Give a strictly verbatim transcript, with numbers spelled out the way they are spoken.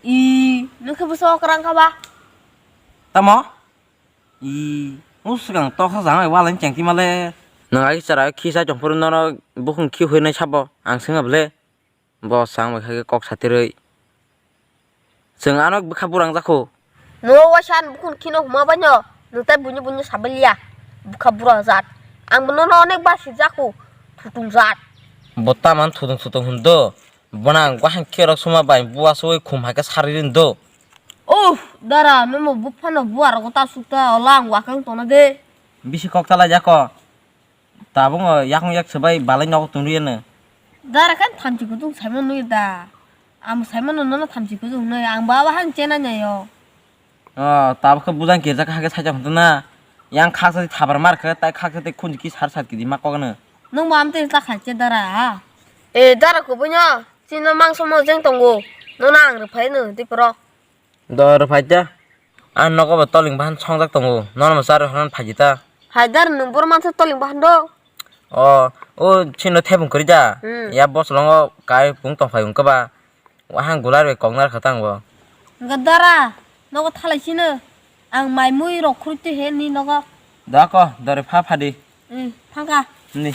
I, nokhe bwsa okrang kha ba? Tamo? I, o swkang toksa jang bai walai chengti male. Nwng ai chara khisa chongphuru nono bukhung khi huinai sabo ang swngya bwle. Bo chang bai kha khe kok satirwi. Chwng ano bwkha burang jakhu. Mo waisa ani bukhung khino huma baino, nwng tai buini buini sabaliya. Bwkha bura jat. Ang bono no onek basi jakhu, thutung jat. Bo taman thutung thutung hwn do. Bono ang bahang khe rok suma bai buwa suwi khum hai khe sari rin do. Uff, dara, memo buphano buwa rogo ta sukta, ola ang wakang tona de. Bisi kok chalai jako. Tabuk no yakung yak swbai balai nogo tong riyano. Dara khe thamchi kutung saimano nui da. Ang saimano nono thamchi kutung nui, ang baba hang chena nyayo. O, tabuk khe bujang kirjak hakhe saijak hwnto na. Yang khaksa thabar mar khe, tai khaksa tei khunju ki sar sat kidi ma kokno. Nwng bo amtwi ta khache dara. E, dara kubuino, chino mangso mo jeng tongo. Nono ang rwphai no, dipro. Dor phaita. Ang nogo bo toling bahan songjak tongo. Nono bo charwi hwnna phaji ta. Hai dara nwng boro mansa toling bahan do. O, o chino thebung kwrwi da. Hmm. Ya bosolongo kai pung tongphai wngkha ba. Wahang gular bai kok nar kha tang bo. Hwnkha dara, nogo thalai sino. Ang mai mui rok khurui twi he ni nogo. Da ko, dore pha phadi. Hmm, phangkha. Ni.